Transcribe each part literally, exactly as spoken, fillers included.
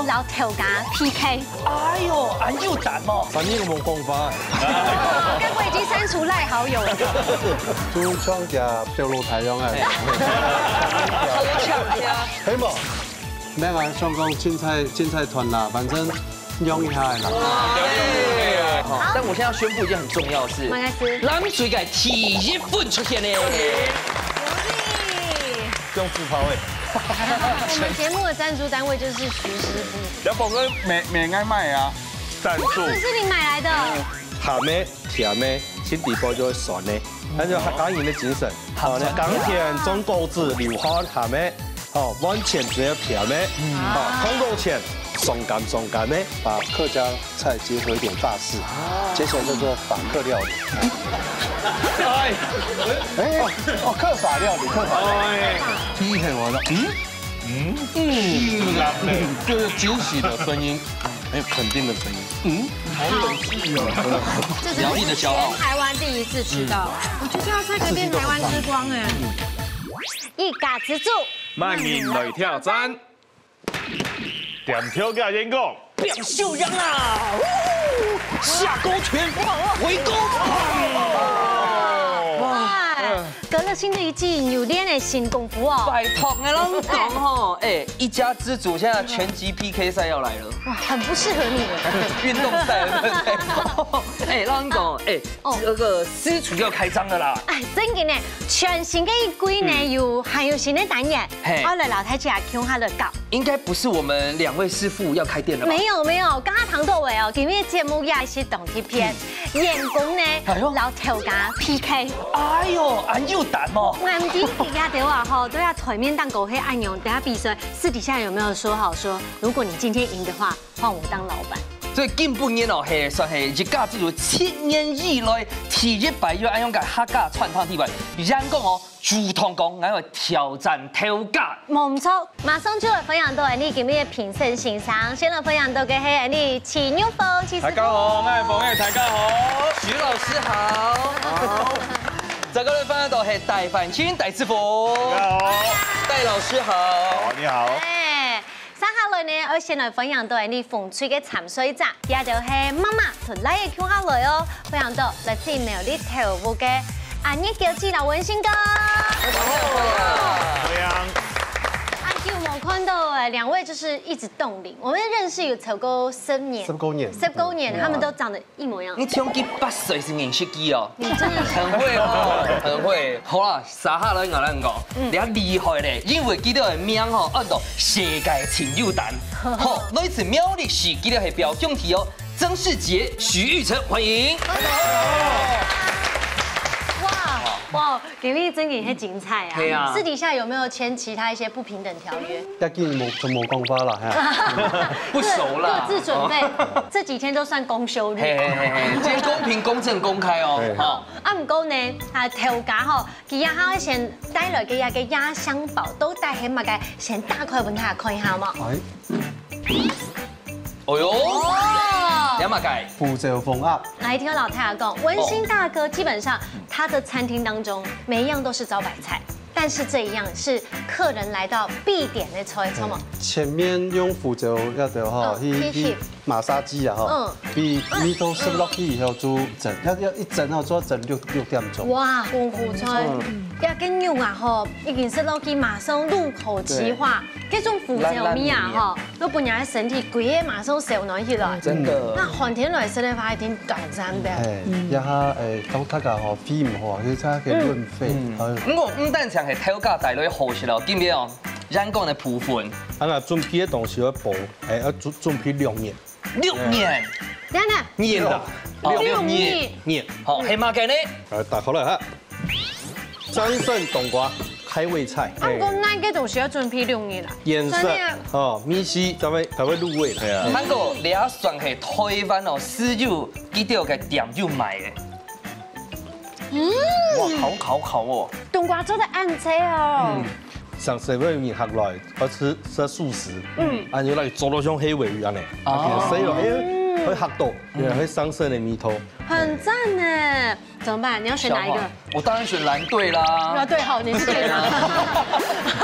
摎頭家P K。哎喲，恁有膽哦！反正我無講話。該不會已經刪除LINE好友了？就像隻綴路太陽啊。好強呀！係無？ 無啊，想講凊彩，凊彩斷啦，反正用一下啦。好，但我現在要宣布一件很重要的事。什麼事？藍隊个第一粉出現了。鼓勵。用自拋欸。我們節目的贊助單位就是徐師傅。要寶哥沒，沒愛賣啊，贊助。那是不是你買來的？鹹个、甜个，心底背就會酸个，那就客家人的精神。好，那甘甜中果子，流汗鹹个。 哦，碗前只有甜个，哦，湯到前爽甘爽甘个，把客家菜結合一點法式，接起來叫做法客料理。哎，哎，哦，客法料理，客法料理。哎，第一口我說，嗯，嗯，嗯，就是惊喜的声音，很有肯定的声音。嗯，好有趣哦。苗栗的骄傲。全台湾第一次吃到，我觉得要在这边台湾之光哎。一家之煮， 慢慢來挑戰。點頭个員工，點小羊啊！呼！下勾拳，圍攻！哇！哇！隔了新的一季，有練的新功夫哦。拜託，𠊎摎你講吼，哎，一家之煮現在拳擊P K賽要來了。哇，很不適合你耶。運動賽，運動賽。哎，摎你講，哎，哦。這個私廚要開張了啦。哎，真的呢，全新的一季呢，嗯。有，還有新的單元。 嘿。好了，摎大家共下來搞。應該不是我們兩位師傅要開店了吧？沒有，沒有，剛剛談到尾哦，今日節目也是當特別，員工呢，哎喲。摎頭家P K。哎喲，恁有膽哦！𠊎毋知佢這兜啊吼，都在台面上講係恁樣，等下比賽，私底下有沒有說好說，如果你今天贏的話，換我當老闆？所以今晡日哦，係算係一家之煮七年以來第一擺有恁樣个客家餐廳地位，員工哦， 主動講，𠊎愛挑戰頭家。無錯，馬上就來分享到𠊎俚今日个評審先生，先來分享到个係𠊎俚徐玉鳳，徐師傅。大家好，𠊎係鳳仔，大家好。徐老師好。好。再過來分享到係戴范清，戴師傅。大家好。戴老師好。好，你好。哎， 接下來呢，愛先來分享到𠊎俚紅隊个參賽者，這就係媽媽同倈仔共下來哦，分享到來自苗栗頭屋个阿月嬌姊摎文信哥。歡迎。恁久無看到哎，兩位就是一直凍齡，我們認識有超過十年，十多年，十多年，對啊。他們都長得一模一樣。你像佢八歲時認識佢哦。你真的是很會哦，很會。好啦， 接下來𠊎摎你講，嗯。你厲害咧，因為佢兜个名吼，安到世界情有膽。好，來自苗栗市，佢兜係表兄弟哦，曾世杰、徐玉成，歡迎。哇，哇，今日真的很精彩啊！對啊。私底下有沒有簽其他一些不平等條約？ 已經無，就無講話啦，哈。不熟啦。各自準備，這幾天都算公休日。嘿，嘿，嘿，嘿，今天公平、公正、公開哦，對。吼。啊，毋過呢，啊，頭家吼，佢這下先帶來个這个壓箱寶，到底係麼个？先打開分大家看一下嘛。哎。哦喲，哦。這麼个？福州封鴨。來，聽老太太講，文心大哥基本上他的餐廳當中每一樣都是招牌菜。 但是這一樣是客人來到必點的菜，著無？前面用福州那个吼，哦，去，去，去馬殺雞啊吼，嗯。佢味道食落去以後就蒸，要，要一蒸吼，就要蒸六，六點鐘。哇，功夫菜，嗯。這个肉啊吼，已經食落去馬上入口即化，對。這種福州味啊吼，爛爛綿綿。都分人个身體規个馬上燒暖起來。真的。那寒天來食的話，一定當讚的。哎，嗯。這下，哎，當大家吼，肺毋好，就差點潤肺。嗯。哎。毋過，毋單淨係頭家帶來好食咯，今日哦，員工个部分。啊，該準備个東西愛包，哎，愛準，準備六日。六日？等等。日啦。哦，六日。六日。日。好，係麼个呢？來，打開來哈。桑葚冬瓜開胃菜。啊，毋過該个東西愛準備六日啦。顏色，真的啊。哦，味緒，才會，才會入味啦。對啊。毋過，這算係台灣哦，私廚佢兜个店有賣个。 嗯。哇，好，好，好哦。冬瓜做得恁脆哦。嗯。上次有人客來，愛食，食素食。嗯。啊，就來做到像黑鮪魚恁呢。哦。啊，其實細了，哎，會嚇到，原來會上身的味道。很讚呢。怎麼辦？你要選哪一個？我當然選藍隊啦。啊，對吼，你是隊長。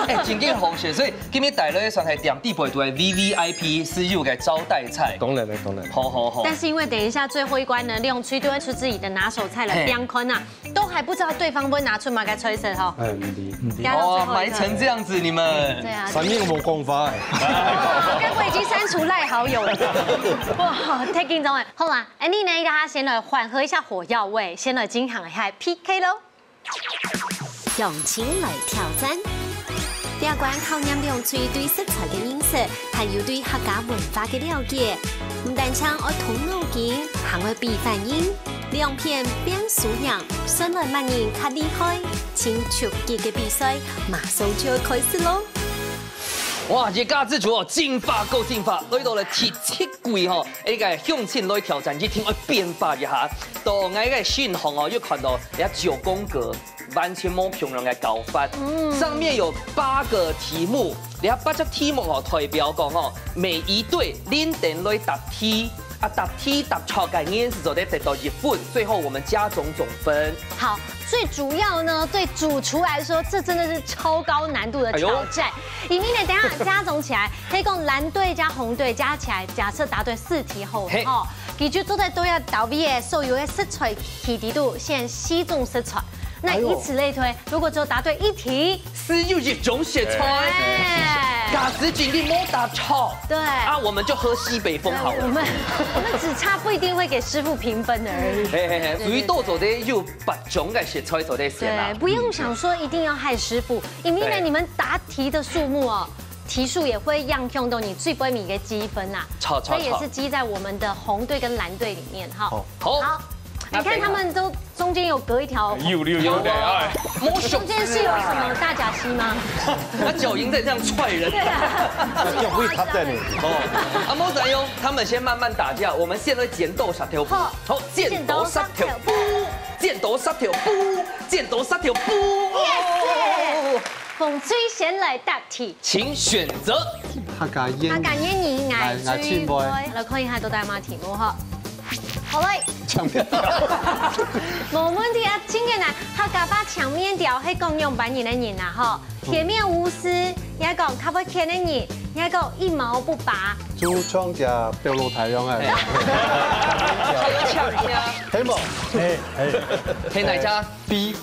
哎，真經好食，所以今日帶來个算係店底背肚个V V I P私有个招待菜。當然了，當然。好好好。但是因為等一下最後一關呢，利用區隊出自己的拿手菜來嘿。冰坤啊，都還不知道對方會拿出麼个菜色吼。哎，毋知。壓到最後一刻。哦，埋成這樣子，你們。對啊。三年無講話哎。哇，該不會已經刪除賴好友了？哇，太緊張了。好啦，哎，你呢，大家先來緩和一下火藥味，先來進行一下P K咯。 鄉親來挑戰。這關考驗兩隊對食材个認識，還有對客家文化个了解。毋單淨愛動腦筋，還愛比反應。兩片拚輸贏，算來麼人較厲害。盡刺激个比賽，馬上就要開始咯！哇，這家之主哦，進化過進化，來到了第七季吼，這个鄉親來挑戰，一定愛變化一下。到𠊎个身項哦，又看到這九宮格。 完全無共樣个搞法。上面有八個題目，這八隻題目哦，代表講哦，每一隊輪等來答題，啊，答題答著个人就做得得到一分，最後我們加總總分。好，最主要呢，對主廚來說，這真的是超高難度的挑戰。因為呢，等一下加總起來，可以講藍隊加紅隊加起來，假設答對四題後，嘿。吼，佢就做得對這道位个所有个食材題底肚選四種食材。 那以此類推，如果只有答對一題，只有一種食材，哎。假使今日無答著，對。啊，我們就喝西北風好了。我們，我們只差不一定會給師傅評分而已。嘿嘿嘿，對，對，對。所以都做得有八種个食材做得選啊。對，不用想說一定要害師傅，因為呢，對。你們答題的數目哦，題數也會影響到你最尾个積分啦。著，著，所以也是積在我們的紅隊跟藍隊裡面哈。好。好。好，你看他們都中間有隔一條。有，有，有的，哎。中間是有什麼大甲溪嗎？他腳已經在這樣踹人。對啊。腳會塌在那裡。哦，啊，莫怎樣，他們先慢慢打架，我們現在剪刀石頭布。好。好，剪刀石頭布，剪刀石頭布，剪刀石頭布。Yes！哦。紅隊先來答題。請選擇。客家諺語。客家諺語，𠊎最會。來看一下到底麼个題目哈。 好嘞。強面條。無問題啊，真簡單。客家話強面條係講仰般形个人啊，吼，鐵面無私，也講較會譴个人，也講一毛不拔。就像這表露台樣哎。還有搶聽。係無？係，係。係哪一隻？B。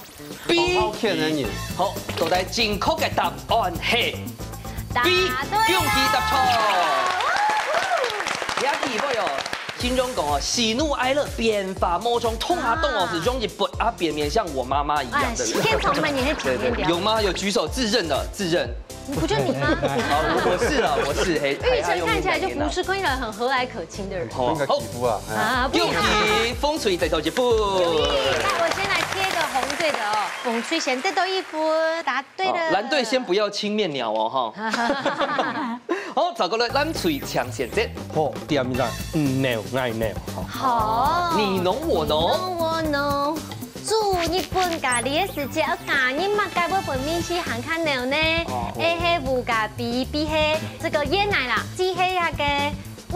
B。好好譴个人。好，到底正確个答案係答對了。B，恭喜答著。這題目哦，形容講哦，喜怒哀樂變化無常，動啊動哦，係容易發啊變面，像我媽媽一樣，哎，對不對？現場版也是體驗掉。對，對，有嗎？有舉手自認的，自認。不就你嗎？好，我，我是啦，我是，嘿，玉成看起來就不是，看起來很和藹可親的人。好，應該欺負啊，哎。啊，不一樣。恭喜紅隊得到一分。恭喜，那我先來貼一個紅隊的哦。 紅隊先得到一分，答對了。哦，藍隊先不要青面鳥哦，哈。好，再過來，藍隊請選擇。好，第一名，你儂，𠊎儂，好。好。你侬我侬。你侬我侬。煮日本咖哩个時節，愛加入麼个會分味緒還較濃呢？哦。A係烏咖啡，B係這個椰奶啦，C係那個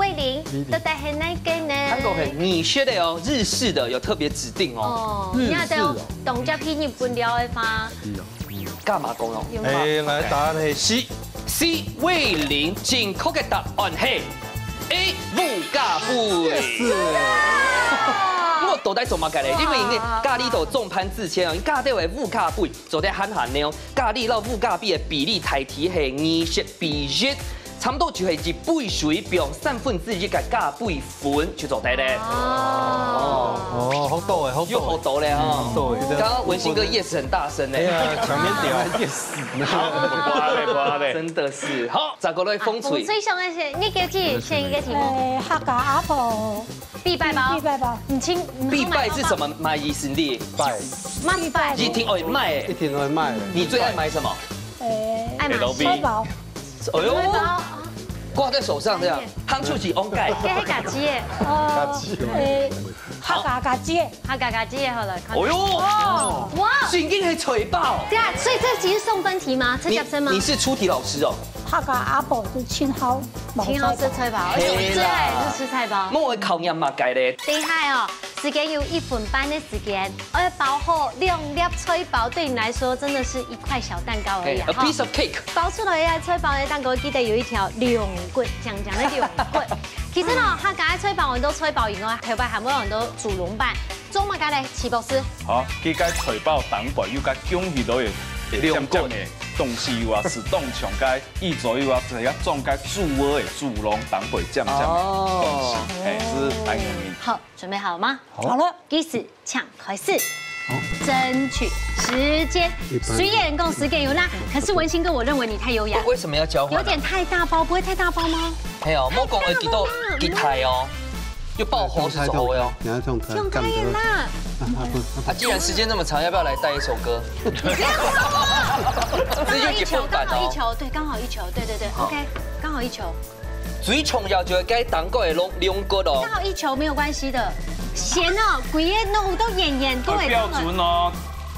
味醂，味醂。到底係哪個呢？韓國係日式的哦，日式的有特別指定哦。哦，日式哦。你看到當接去日本料理个話，係哦。幹嘛講哦？有嗎？哎，來，答案係C。C，味醂，正確个答案係A，烏咖啡。Yes！我到底做麼个咧？因為呢，咖哩到中盤之前啊，加兜个烏咖啡，做得鹹鹹呢哦。咖哩摎烏咖啡个比例大體係二十比一。 差毋多就係一杯水放三分之一个咖啡粉就做得咧。哦。哦，好多欸，好多欸。又好多咧哦。嗯，好多欸。剛剛文星哥 yes 很大聲呢。哎呀，強面條。Yes。好，不好嘞，不好嘞。真的是。好，再過來紅隊。紅隊想要選，你給自己選一個題目。哎，客家阿婆。必敗包。必敗包。你親，你必敗是什麼？麼个意思呢？敗。Must buy。一定愛買欸。一定愛買欸。你最愛買什麼？哎，愛買。L V。菜包。 哎呦，菜包。掛在手上這樣，行出去翁蓋。這係家己个。哦，哎，客家家己个。客家家己个，好了，看。哎呦，哦，哇。正經係菜包。對啊，所以這題是送分題嗎？直接送嗎？你，你是出題老師哦。客家阿婆就盡好，盡好食菜包，而且我最愛的是吃菜包。莫考驗麼个咧。等一下哦，時間有一分半的時間，要包好兩粒菜包，對你來說真的是一塊小蛋糕而已啊。Hey, a piece of cake。包出來的菜包呢，蛋糕記得有一條龍骨，靚靚的龍骨。其實呢，客家的菜包很多菜包以外，頭擺還有很多豬籠粄，做麼个呢？徐博士。好，這个菜包頂背有个恭喜來的龍骨的東西，又啊係當像个意思，又啊係要裝个豬肉的豬籠頂背尖尖的東西，係恁樣。好，準備好了嗎？好了，計時請開始。爭取時間，雖然講時間有限，可是文興哥，我認為你太優雅，為什麼要交換？有點太大包，不會太大包嗎？沒有，莫講會幾多幾台哦，又爆紅是走紅哦。你要這樣看，用開眼啦。啊，既然時間那麼長，要不要來帶一首歌？剛好一球，剛好一球，對，剛好一球，對對對，OK，剛好一球。 最重要就係該當个龍龍骨哦。剛好一球沒有關係的，鹹哦，鬼也弄到圓圓，各位。標準哦。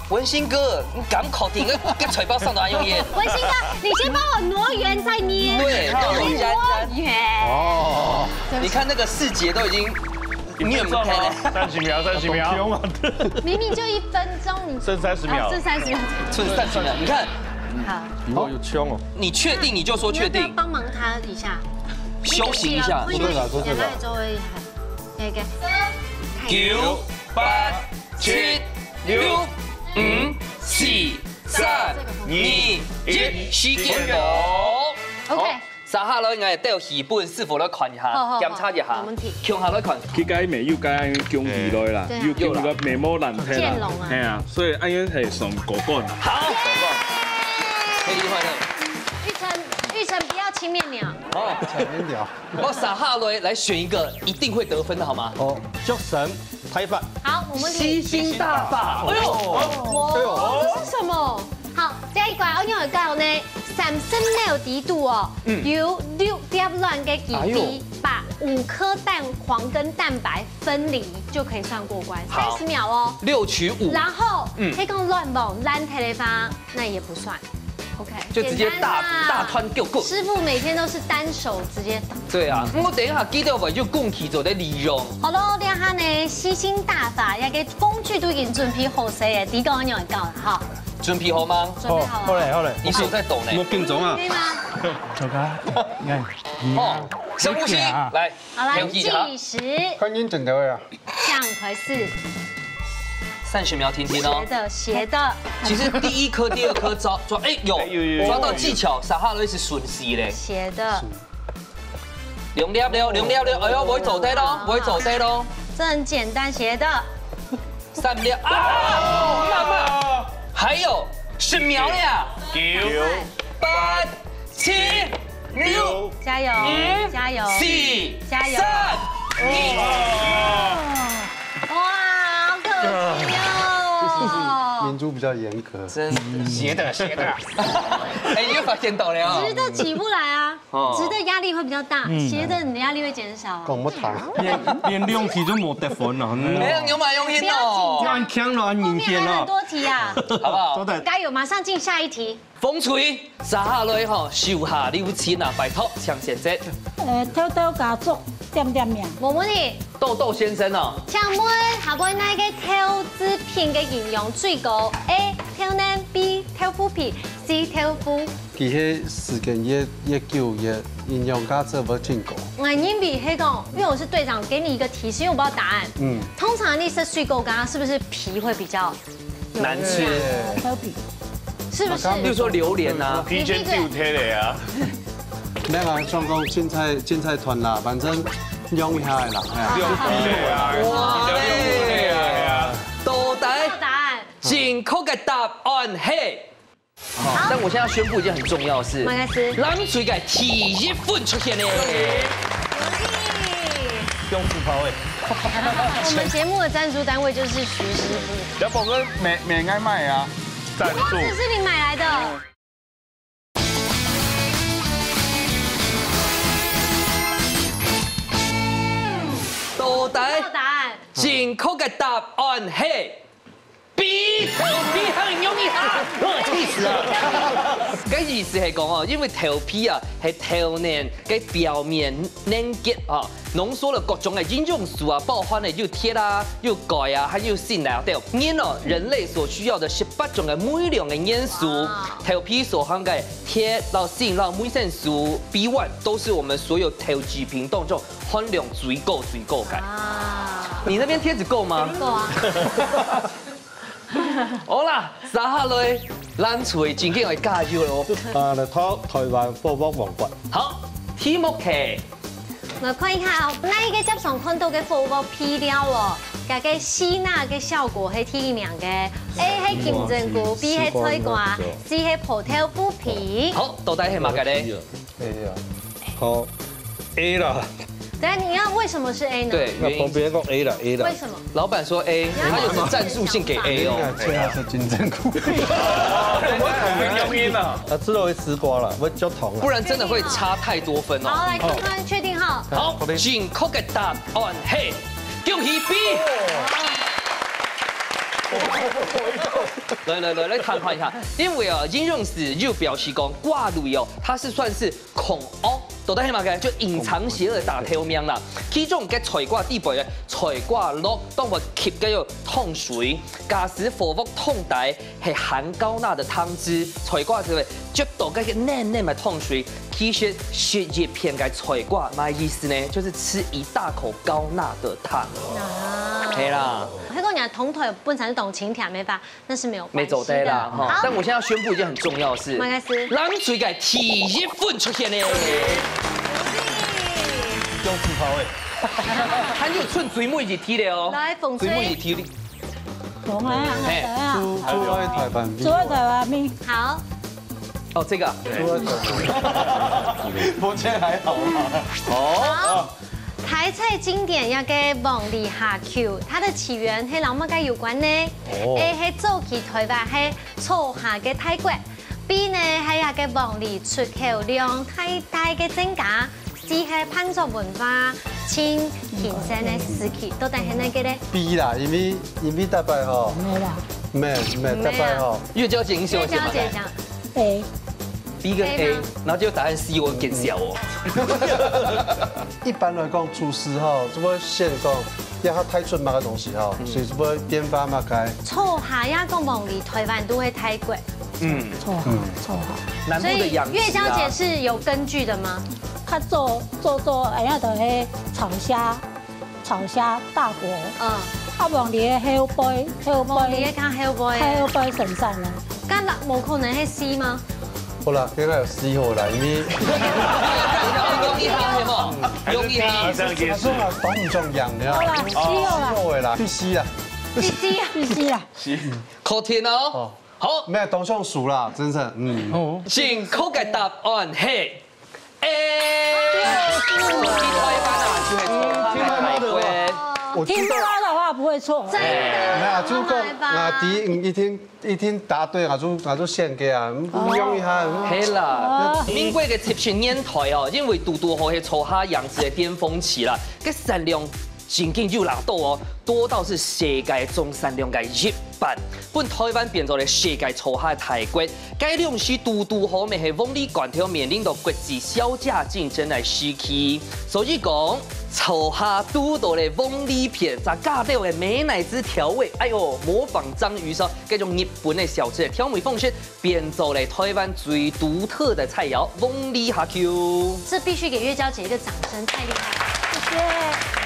文興哥，你敢確定該該菜包上到還有鹽？文興哥，你先幫我挪圓再捏。對，挪圓。哦，你看那個細節都已經你很重哦，三十秒，三十秒，明明就一分鐘，你剩三十秒，剩三十秒，剩三十秒。你看，好，你好有衝哦。你確定你就說確定，幫忙他一下，修行一下。我跟你講，周圍還，那個九八七六五四三二一，時間到。 OK，接下來𠊎兜戲本師傅來看一下，檢查一下，共下來看。佢該眉又該恭喜來啦，又恭喜个眉毛爛忒啦，見龍啊，係啊，所以恁樣係算過關。好，過關，太厲害了。玉成，玉成不要青面鳥。哦，前面聊。我接下來來選一個一定會得分的好嗎？哦，竹筍大發，好，我們吸星大法，哎呦，哇，這是什麼？好，這一關我有教呢，三十秒底肚哦，有六點卵个基底，把五顆蛋黃跟蛋白分離，就可以算過關。三十秒哦，六取五，然後，嗯，可以講卵黃爛忒个話，那也不算。OK，就直接大大團結果。師傅每天都是單手直接打。對啊，我等一下記得我就共起做的利用。好了，這下呢，吸星大法，這個工具都已經準備好勢了，第一個你有教了哈。準備好嗎？準備好了。好嘞，好嘞。你手在抖呢。莫緊張啊可。以嗎？走開，你看，哦，深呼吸，來，好，來休息一下。計時，看認真的呀。這樣開始，三十秒停停哦斜。的斜的，其實第一顆、第二顆抓抓，哎，有哎有有有抓到技巧，接下來係順序嘞。斜的，兩粒了，兩粒了，哎呦，會做得咯，會做得咯。這很簡單，斜的，三粒啊，慢慢，還有十秒了，九八七六加油，加油，四加油三二。哇，好可惜哦。民主比較嚴格。真的，斜的斜的。哎，你又發現到了。直的起不來啊，哦直的壓力會比較大，斜的你的壓力會減少啊。講。乜談？連連兩題都無得分啊！沒有牛馬用心不要緊哦。張，強了，很明顯了。後面還有很多題啊。好不好？真的。加油，馬上進下一題。風吹，接下來吼，手下留情啊，拜託，強姐姐。呃，豆豆家族點點名。問問題，豆豆先生哦，請問下背哪個豆製品个營養最高？A豆奶，B豆腐皮，C豆腐。佢係時間越越久，越營養價值會增高。我認為係講，因為我是隊長，給你一個提示，因為我不知道答案。嗯，通常你食水果乾，是不是皮會比較有難吃營養？豆皮。是不是？比如說榴蓮啊，皮全丟忒了啊！沒有啊，像講青菜青菜團啦，反正用一下啦，哎呀。用忒了啊！用忒了啊！到底答案。正確个答案係，好，但我現在要宣布一件很重要的事，什麼事？藍隊个第一分出現了。用自拋哎。我們節目的贊助單位就是徐師傅。要寶哥沒沒愛賣啊，贊助。這是你買來的。到底答案。正確个答案係比豆皮還容易哈，我氣死了。該意思係講哦，因為豆皮啊，係豆奶个表面黏結啊，濃縮了各種个營養素啊，包含了有鐵啊、有鈣啊，還有鋅啊，對。人哦，人類所需要的十八種个微量个元素，豆皮所含个鐵、到鋅、到維生素 B one，都是我們所有豆製品當中含量最高最高个。啊，你那邊貼紙夠嗎？夠啊。好啦，接下來，藍隊正經愛加油囉。啊，來討台灣火鍋王冠。好，題目係，來看一下哦，哪一個桌上看到个火鍋配料哦？該个吸納个效果係第一名个，A係金針菇，B係菜瓜，C係葡萄布皮。好，到底係麼个咧？哎呀，好，A啦。等下你要為什麼是 A 呢？對，原因是，那旁邊講 A 啦，A 啦。為什麼？老闆說 A，他就是戰術性給 A 哦。應該是金針菇。怎麼可能用 A 呢？啊，吃了會吃瓜啦，會焦糖啦。不然真的會差太多分哦。好，來看看，確定哈。好，正確个答案係，恭喜 B。來來來，來看看一下，因為啊，營養師又表示講，瓜類哦，它是算是 窮惡，到底係麼个？就隱藏邪惡打頭名啦。其中个菜瓜底背个菜瓜絡，當會吸个有糖水，假使火鑊忒大，係含高鈉个湯汁，菜瓜就會啜到該个黏黏个糖水。其實食一片个菜瓜，麼个意思呢？就是吃一大口高鈉的湯。啊。係啦。還講人家同台本身是當清甜个吧？ 那是沒有關係的。沒走對啦，哈。好。但我現在要宣布一件很重要的事。麼个事？藍隊个第一分出現了。用自拋欸。還有賰最尾一題了哦。來，紅隊。最尾一題。紅啊，嘿。啊。煮，煮愛台灣味。煮愛台灣味。好。哦，這個啊。煮愛台灣味。我覺得還好啊。哦。好。 台菜經典這个黃梨蝦球，它的起源係摎麼个有關呢？哦。A係早期台灣係草蝦个大國，B呢係這个黃梨出口量大大个增加，C係盤桌文化盡興盛个時期，到底係哪个咧？B啦，因為，因為逐擺吼，毋係啦。毋係，毋係，逐擺吼。月嬌姐，你喜歡選哪个？月嬌姐講。A。 B跟A，A嗎？然後結果答案C，我見笑哦。一般來講，廚師吼，就會選講，愛較突出麼个東西吼，嗯。所以就會變化麼个。草蝦也講黃梨，台灣都會大國。嗯。草蝦，嗯。草蝦。南部的養殖啊。所以月嬌姐是有根據的嗎？較早，早早，哎呀，就係草蝦。 草蝦大國。嗯。啊，黃梨个後背，後背。黃梨个較後背。較後背生產啊。該無可能係C嗎？好啦，應該有C好啦，因為用一下係無？用一下。還是第一。啊，當然當然重要的啊。好啦，C好啦。C好的啦，第C啊。第C啊。第C啊。C。確定哦。哦。好。沒有，當然輸啦，真的，嗯。哦。正確个答案係 A，你台灣啊，就係草蝦个大國。我知道。聽到的話不會錯。真的，沒有啊，就講，啊，第一，嗯，一定，一定答對，啊，就，啊，就獻給啊，嗯，哦。用一下，嗯。係啦，哦。民國个七十年代哦，因為堵堵好係草蝦養殖个巔峰期啦，个產量 正經有罅多哦，多到係世界總產量个一半，分台灣變做了世界草蝦大國。該量時堵堵好乜係黃梨罐頭面臨到國際削價競爭个時期，所以講，草蝦堵到了黃梨片，再加兜个美乃滋調味，哎喲，模仿章魚燒，該種日本个小吃个調味方式， 變做了台灣最獨特个菜餚，黃梨蝦球。這必須給月嬌姐一個掌聲，太厲害了。謝謝。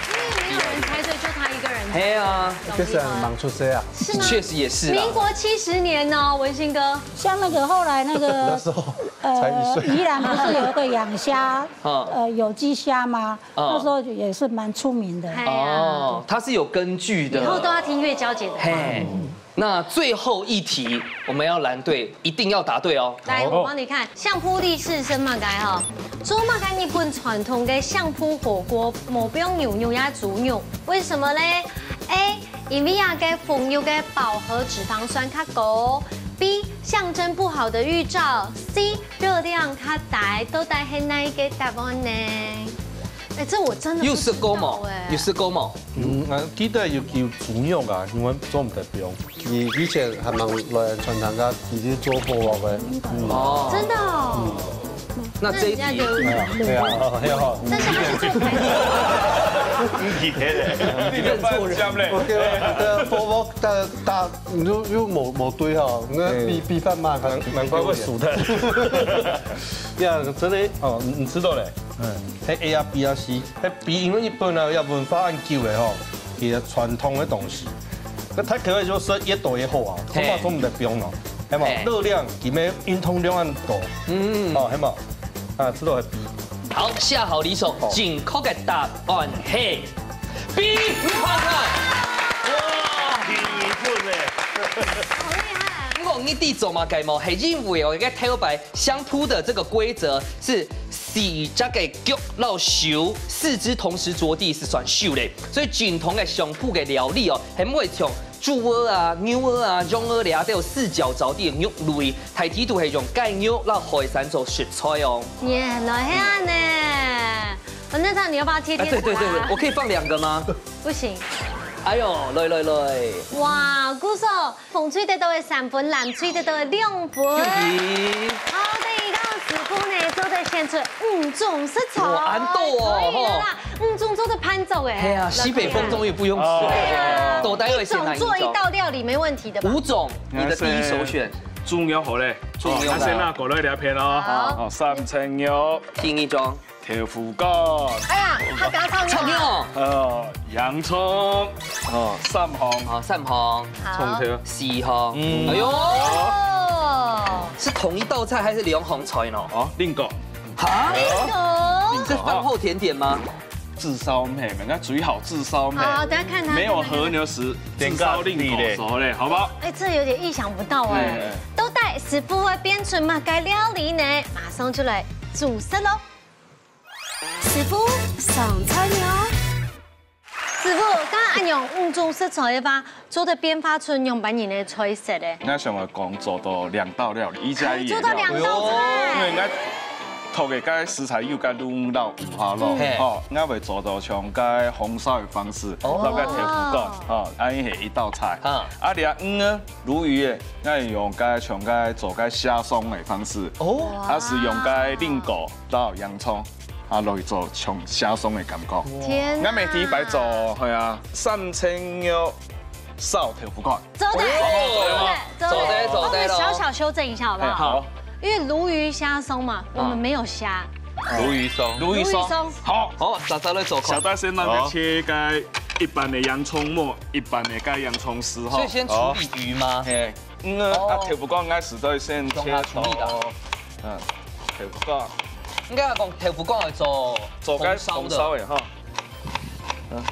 因為沒有人猜對，就她一個人猜對。係啊。這是蠻出色啊。是嗎？確實也是啊。民國七十年哦，文星哥。像那個後來那個，那時候才一歲。呃，宜蘭不是有一個養蝦，嗯。呃，有機蝦嗎？嗯。那時候也是蠻出名的。哎呀。哦，它是有根據的。以後都要聽月嬌姐的話。嘿。 那最後一題，我們要藍隊一定要答對哦。來，好。我幫你看，相撲力士係麼个吼？做麼个日本傳統个相撲火鍋無放牛肉也豬肉？為什麼呢？A，因為這个紅肉个飽和脂肪酸較高。B，象徵不好的預兆。C，熱量較低。到底係哪一個答案呢？哎，这我真的不知道哎。有食过吗？有食过吗？嗯，啊，记得有，有猪肉啊，因为做毋得冰。你以前还蛮来餐厅个，直接做火锅个。哦。真的哦。那这一题，那人家就哎呀，对啊，哦，很好。但是他是做台菜。你认错人。你认错人嘞。OK，这火锅大大，你又又冇冇对哈，那比比饭慢，难难怪会输的。呀，真的哦，你你吃到嘞。嗯，还 A 啊 B 啊 C。 係比，因為日本啊，也文化恁久个吼，佢个傳統个東西。該太可愛就食越多越好啊，嘿。恐怕做毋得冰哦，係嘛？嘿。熱量、佢个運動量恁高，嗯。哦，係嘛？啊，這都係比。好，寫好離手，好。正確个答案係B，你看看。哇，第一分呢。好厲害。毋過你知做麼个無？係因為哦，該頭擺 相撲个這个規則係四隻个腳摎手，四肢同時著地係算輸个。所以正統个相撲个料理哦，係毋會像豬仔啊、牛仔啊、羊仔這兜四腳著地个肉類，大體都係用雞肉摎海產做食材哦。原來係恁呢。那這樣你要不要貼貼圖啊？啊，對對對，我可以放兩個嗎？不行。哎喲，來來來。哇，鼓手， 紅隊得到个三分，藍隊得到个兩分。恭喜！好，第一个師傅呢，做得選出五種食材。哇，恁多哦，可以了啦，吼。五種做得辦桌哎。係啊，西北風終於不用吃了。對啊。到底會選哪一種？一種做一道料理沒問題的吧？五種，你的第一首選。豬肉好嘞。豬肉啦。哦，那先拿過來這片哦。好。哦，三層肉。第一種。 豆腐乾。哎呀，客家炒肉。炒肉。呃，洋蔥。哦，三項。啊，三項。好。蔥頭。四項。嗯。哎喲。哦。是同一道菜還是兩項菜呢？哦，另個。哈？另個。這是飯後甜點嗎？炙燒麵，人家最好炙燒麵。好，等下看他沒有和牛時，炙燒另個熟嘞，好不好？哎，這有點意想不到哎。哎，哎。到底師傅會變出麼个料理呢？馬上就來煮食咯。 師傅，上菜了。師傅，剛剛恁樣五種食材个話，做得變化出仰般形个菜色咧？𠊎想愛講做到兩道料理，一加一个料理。做到兩道菜。因為𠊎頭个該食材有該滷肉、五花肉，嘿。吼，𠊎會做到像該紅燒个方式，哦。摎該豆腐乾，吼，恁樣係一道菜。啊。啊，另外呢，鱸魚个，𠊎用該像該做該蝦鬆个方式，哦。啊，係用該蘋果摎洋蔥。 啊，落去做像蝦鬆个感覺。天哪！𠊎每第一擺做，係啊，三層肉燒豆腐乾。做得，哦，做得，做得。做得，做得咯。我們小小修正一下，好不好？哎，好。因為鱸魚蝦鬆嘛，我們沒有蝦。鱸魚鬆。鱸魚鬆。鱸魚鬆。好。好，早早來做看。小戴先讓佢切該一般个洋蔥末，一般个該洋蔥絲吼。所以先處理魚嗎？嘿。 嗯，啊，哦。豆腐乾𠊎係都先切到，嗯，豆腐乾。應該講豆腐乾來做做該紅燒个。紅燒个哈。嗯。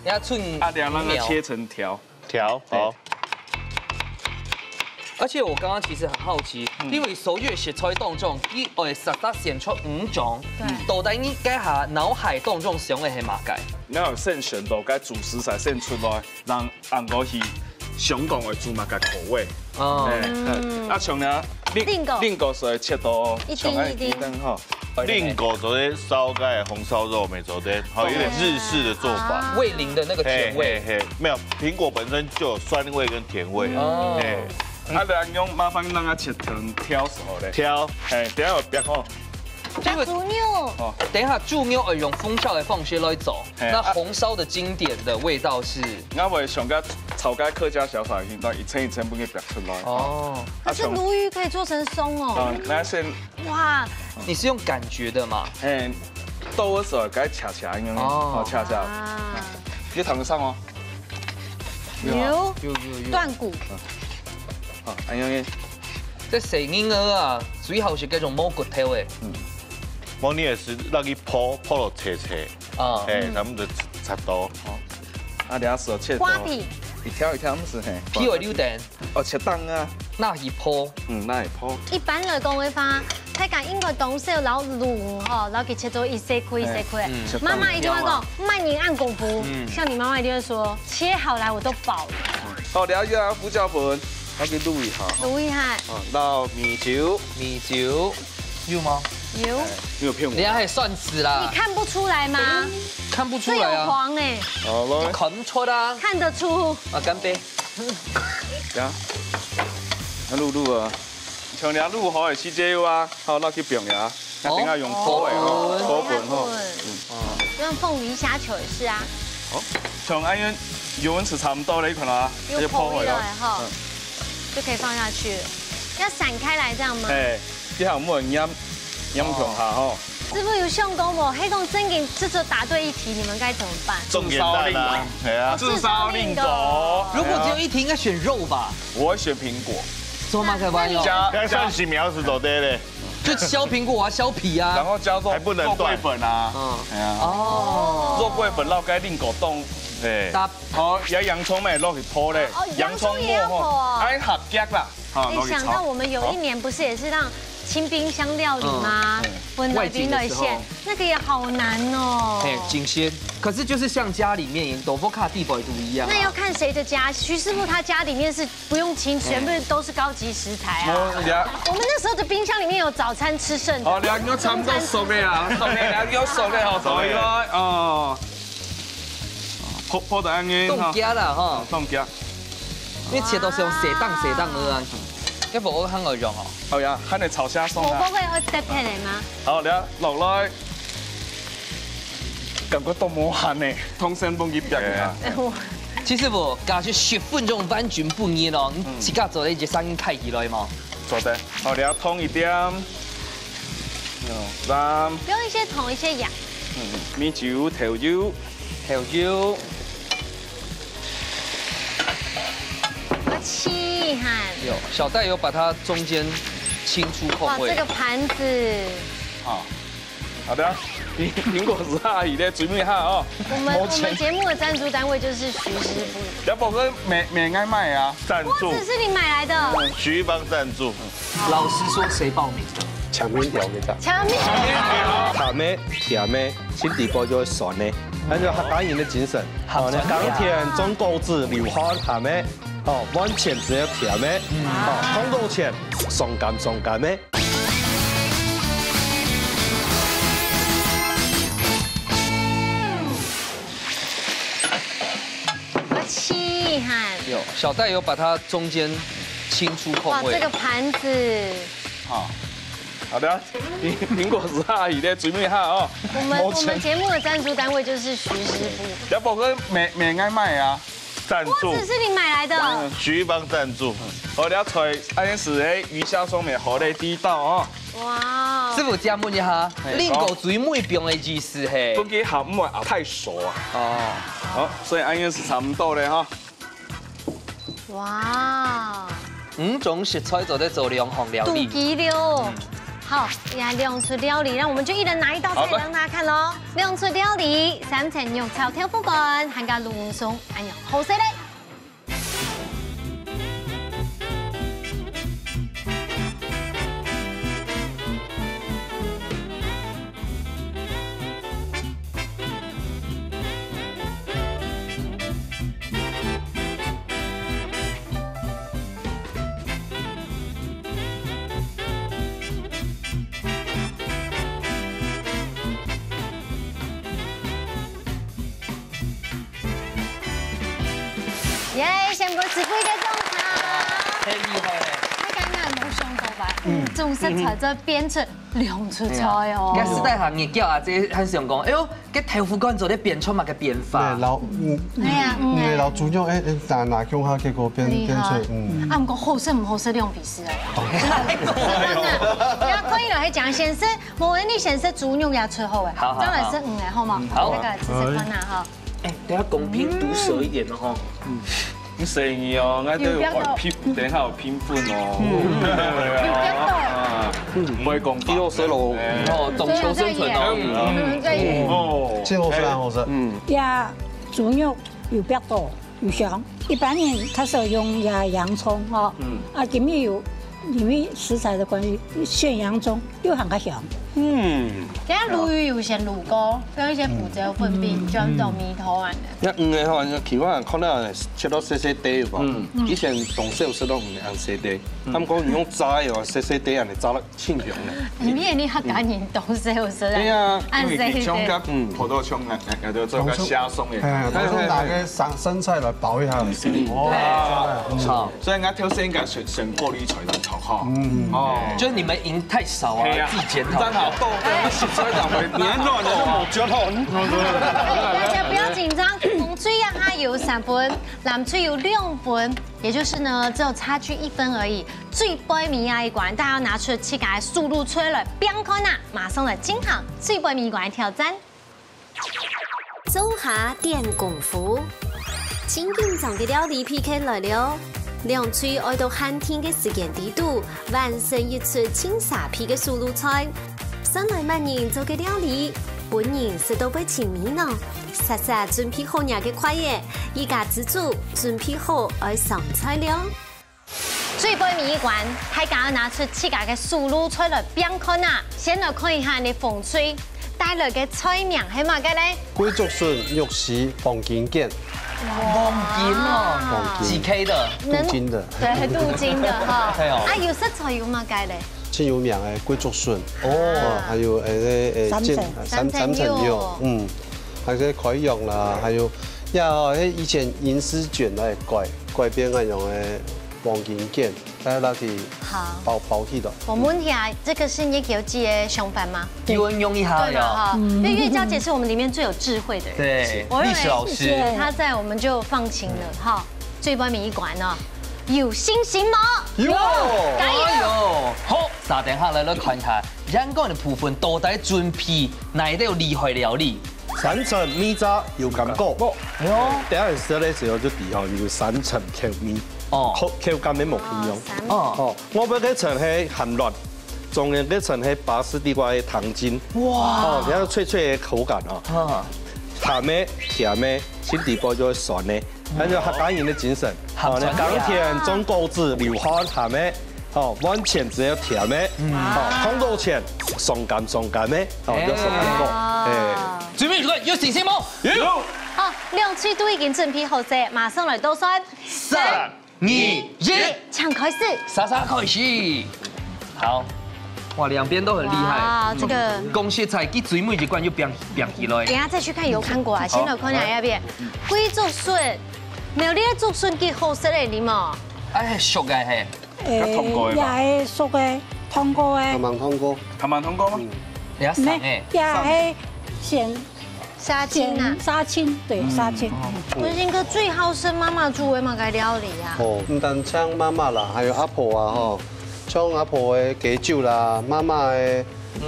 人家春啊，這樣讓它切成條。條，對。好。而且我剛剛其實很好奇，嗯。因為所有食材當中，你會實在選出五種，對。到底你該下腦海當中想个係麼个？𠊎有先選到該主食材先出來，讓 恁樣去想講會煮麼个口味。哦。哎，嗯。啊，像呢，蘋，蘋果。蘋果係切到一丁一丁。像恁樣吼。蘋果做得燒該紅燒肉，沒做得，吼，有點日式的做法。啊。味淋的那個甜味。嘿，嘿，嘿，沒有，蘋果本身就有酸味跟甜味。哦。嘿。啊，來，用麻煩讓它切成條就好咧。條。嘿，等下有煏吼。 這個，豬肉。哦。等一下，豬肉愛用紅燒个方式來做，嘿。那紅燒的經典的味道是？𠊎會想該炒該客家小炒一樣，一層一層分佢煏出來。哦。可是鱸魚可以做成鬆哦。啊，像，啊，那先，哇。你是用感覺的嗎？嘿，剁个時候該恰恰，因為，哦。哦，恰恰。啊。你燙得上哦。有，有，有，有。斷骨。嗯。好，恁樣呢。這細人仔啊，最好食該種無骨頭个。嗯。 無你也係落去泡，泡到脆脆。啊。嘿，嗯。差不多七，七度。好。啊，這下係切到瓜皮。一條一條，毋係，嘿。皮會留等。哦，切丁啊。那一泡。嗯，那一泡。一般來講个話，大家應該當少摎鱸魚吼，摎佢切做一細塊一細塊。嘿。嗯。媽媽一定會講，慢人按功夫。嗯。像你媽媽一定會說，切好來我都飽了。好，這下胡椒粉，摎佢滷一下。滷一下。啊，摎米酒。米酒。 有嗎？有，没有骗我。你还算死啦，你看不出来吗？看不出来啊，这有黄哎，好，来，看不出啊。看得出。啊，干杯。呀，那露露啊，像你露好的时节有啊，好，拿去冰呀，那等下用烤的吼，哦，烤粉吼。用凤梨虾球也是啊。好，像恁样油温是差不多了，你看啊，有它就泡好了。泡一了哈，嗯，就可以放下去了。要散开来这样吗？哎，这下我们要研究一下哈。师傅有想过无？黑洞真给这次答对一题，你们该怎么办？重点蛋啊，哎呀，至少零个。如果只有一题，应该选肉吧？我会选苹果。做嘛才不要？加，该算是描述做对嘞。就削苹果啊，削皮啊。然后加肉，还不能断。肉桂粉啊。嗯，哎呀，哦，肉桂粉落该零个洞，哎，搭好，也洋葱咩，落去泡嘞，哦，洋葱末吼，洋葱也要泡啊。哎，合格啦。 好，哎，想到我们有一年不是也是让清冰箱料理吗？嗯，嗯。分来宾来献，外景的时候。那个也好难哦。哎，景鲜。可是就是像家里面豆腐卡地方都一样啊。那要看谁的家，徐师傅他家里面是不用清，全部都是高级食材啊。我，我们那时候的冰箱里面有早餐吃剩的。哦，你要，你要差不多熟的啊，熟的，你要熟的哦，熟的哦。泡，泡得恁樣哈。凍結啦哈。凍結。 你切到像細檔細檔个啊，該無好看个樣哦。好呀，還得炒蝦鬆啊。無，無，無，愛切片个嗎？好，來，落來。感覺都無閒呢，通常放佢冰啊。哎，我其實無，假設十分鐘完全不熱哦，你自家做得一隻聲音開起來嗎？做得。好，來，糖一點。兩三。不用一些糖，一些鹽。嗯，米酒、豆油。豆油。 我試下。有，小戴有把它中間清出空位。哇，這個盤子。好，好的，蘋，蘋果是阿姨的，注意哈哦。我們，我們節目的贊助單位就是徐師傅。要不然買，買愛買啊，贊助。我只是你買來的。徐幫贊助。 老實說，誰報名的？前面條个咋？前面。鹹个、甜个，心底背就會酸个，那就客家人的精神。好，那甘甜種果子流汗鹹个，哦，完全只有甜个，哦，碰到錢，爽感爽感个。我試下。有，小戴有把它中間清出空位。哇，這個盤子。好。 好的，蘋，蘋果是阿姨的，注意哈哦。我們，我們節目的贊助單位就是徐師傅。要不然買，買愛買啊，贊助。我只是你買來的。徐幫贊助。好，你要猜，恁樣係，哎，魚蝦鬆麵好个地道哦。哇。師傅，請問一下，嘿，令狗嘴妹冰的意思係？不過鹹，毋會啊，太熟啊。哦。好，所以恁樣係差不多了哈。 哇，五種食材做得做兩項料理。肚飢了。嗯。好，呀，兩出料理，那我們就一人拿一道菜，好的。讓大家看咯。兩出料理，三層肉炒豆腐乾，還加龍鬆，哎呀，好食嘞！ 耶，先分師傅一個掌聲。太厲害了。大家應該無想到吧？嗯。五種食材做得變出兩出菜哦。嗯。該時代下，你叫啊，這還想講，哎喲，該豆腐乾做得變出麼个變化？對，老，嗯，哎呀，嗯，因為老豬肉，哎，哎，拿，拿共下，結果變，厲害。變出，嗯。啊，毋過好食毋好食，兩回事哦。哦。真的，真的。你要可以來講，先食，無人你先食豬肉也出好哎，好，好，再來食魚哎，好嗎？嗯，好。那個試試看啊，哈。 哎，等下公平毒舌一點的吼。嗯。你生意哦，𠊎都有拼，等一下有拼分哦。嗯。對啊，啊，嗯。毋會講幾多歲咯？哎。哦，懂求生存哦。嗯。嗯，對。哦。真好食，好食。嗯。呀，豬肉有必多，有香。一般人較少用呀洋蔥哦。嗯。啊，今日有，因為食材的關係，選洋蔥又還較香。嗯，等下鱸魚有先滷過，用一些胡椒粉餅，嗯，就像這種米湯啊。該魚个吼，其實可能切到細細塊吧。嗯，以前當少食到魚恁細塊，他們講你用炸个哦，細細塊恁樣炸了清香呢。你看你客家人當少食啊，對啊，恁細塊。像个，嗯，葡萄像啊，啊，就做个蝦鬆个。哎，我就拿个生生菜來包一下。哦，好。 所以𠊎頭先應該選選過濾出來个頭哈。嗯，哦，就是你們贏太少啊，係啊，自己檢討。正好夠，對，食出來就會，你還亂了，我覺得很。大家不要緊張，紅隊啊，它有三分，藍隊有兩分，也就是呢，只有差距一分而已。最背尾啊一關，大家要拿出自家个手路出來，拚看啊，馬上來進行最背尾一關的挑戰。 灶下展功夫。盡緊張个料理P K來了，兩隊愛到限定个時間裡肚，完成一出盡沙鼻个手路菜。算來麼人做个料理，分人食到會尋味呢？煞煞準備好若个筷仔，一家之煮準備好愛上菜了。 最背尾一關，大家要拿出自家个手路菜來拚看啊！先來看一下你紅隊帶來个菜名係麼个咧？桂竹筍、肉絲、黃金卷。黃金哦，哇，幾K的？鍍金的。對，鍍金的哈。對哦。啊，有食材有麼个咧？盡有名个桂竹筍，哦，還有誒誒，三層。三層肉，嗯，還有該開陽啦，還有呀，哦，該以前銀絲卷來改改變該樣个 黃金卷，大家拿去好包包起來。我問一下，這個是月嬌姐的想法嗎？有人用一下喲。對嘛哈？因為月嬌姐是我們裡面最有智慧的人。對，我認為歷史老師。她在我們就放心了哈。最尾一關哦，有信心嗎？有，加油！哎喲，好，續等下來，來看一下，陽光的部分到底準備哪一道厲害料理？ 三層米渣有感覺。哎喲，等下食个時候就知吼，有三層口味，哦，口口感會無共樣。哦，三層。哦，外背該層係鹹卵，中間該層係巴士地瓜个糖精。哇，哦，然後脆脆个口感哦。啊，鹹个、甜个，心底背就會酸个，那就客家人个精神。鹹酸甜。哦，你耕田種果子流汗鹹个， 哦，完全只有甜个，哦，當多錢，傷感傷感个，哦，有傷感過，哎。最尾一關有信心無？有。好，兩隊都已經準備好勢，馬上來倒算。三、二、一，請開始。莎莎開始。好，哇，兩邊都很厲害。哇，這個講實在，佢最尾一關又拚拚起來。等一下再去看油甘果啊，先來看一下那邊。桂竹筍，沒有，你个竹筍幾好食个，你無？哎，熟个嘿。 誒，較通過个吧？也係熟个，通過个。還蠻通過。還蠻通過嗎？嗯。也生誒。也係先殺青啊。先殺青，對，嗯。殺青。文興哥最好食媽媽煮个麼个料理啊？哦，毋單淨媽媽啦，還有阿婆啊，吼，像阿婆个雞酒啦，媽媽个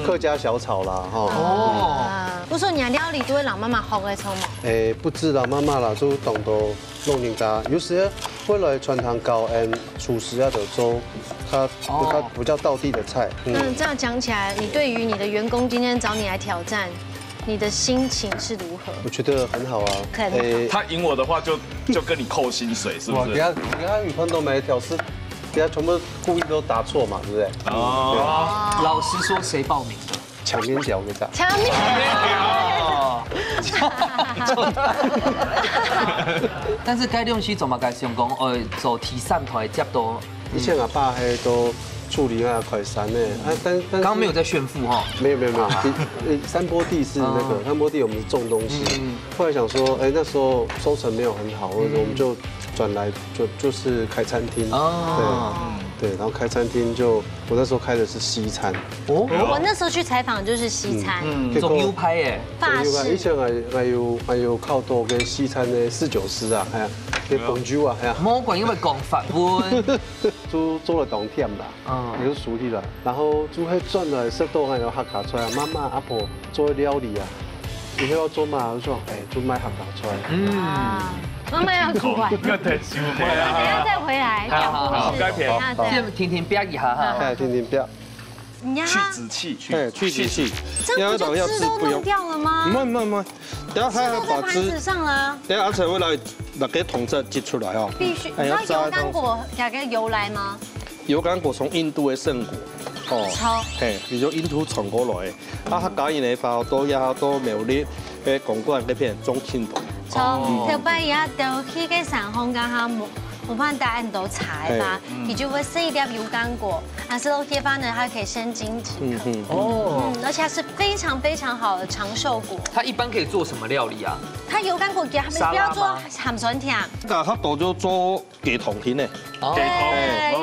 客家小炒啦，吼。哦。啊，毋係你个料理都會摎媽媽學个，著無？誒，毋止啦，媽媽啦，就當多 老人家，有時會來餐廳教𠊎等廚師啊，就做較，哦。比較，比較道地的菜。嗯。那這樣講起來，你對於你的員工今天找你來挑戰，你的心情是如何？我覺得很好啊。很好。誒，他贏我的話就，就跟你扣薪水，是不是？哇，等下，等下你看到沒？挑試，等下全部故意都答錯嘛，對不對？哦。對啊。老師說誰報名的？ 強面條个咋？強面條。哦。但是該東西怎麼改想講，呃，做第三代接到，以前阿爸還都處理那快餐呢，啊，但，但是剛剛沒有在炫富哈。沒有，沒有，沒有，第，呃，三波地是那個，哦。三波地我們是種東西，嗯。後來想說，哎，那時候收成沒有很好，或者我們就轉來就，就是開餐廳。哦。對，對，然後開餐廳就，我那時候開的是西餐。 哦。我那時候去採訪就是西餐。嗯，結果，做牛排耶。法式。做牛排，以前還，還有，還有較多个西餐个侍酒師啊，哎呀，个幫手啊，哎呀。無怪因為講法文。就做了當忝啦，嗯。也就熟悉了。然後就會轉來食到還有客家菜啊，媽媽、阿婆做个料理啊，以後要做嘛，就說，哎，就賣客家菜。嗯。啊，媽媽要出來。哦，那太辛苦了。等一下再回來，好，好，好，講故事，該片，等一下再。先停停煏一下哈。哎，停停煏。 你要去籽去，去籽。哎，去籽去。這樣不就汁都弄掉了嗎？不用。慢慢慢，等下還要把汁，汁都在盤子上了啊。等下阿成會來拿个桶子擠出來哦。必須，哎，你知道油甘果，要炸一下。加个油來嗎？油甘果從印度个聖果，哦，超。嘿，比如印度傳過來个，啊，客家人个話，到也到苗栗、个公館該片種青菜。超，頭擺也都去个山上，剛好無，無辦法恁多採嘛，佢就會食一粒油柑果，啊，食落去个話呢，它可以生津止渴。嗯嗯。哦，嗯，而且它是非常非常好的長壽果。它一般可以做什么料理啊？它油柑果佢還不要做鹹酸甜。該較多就做雞湯型个。哦，對，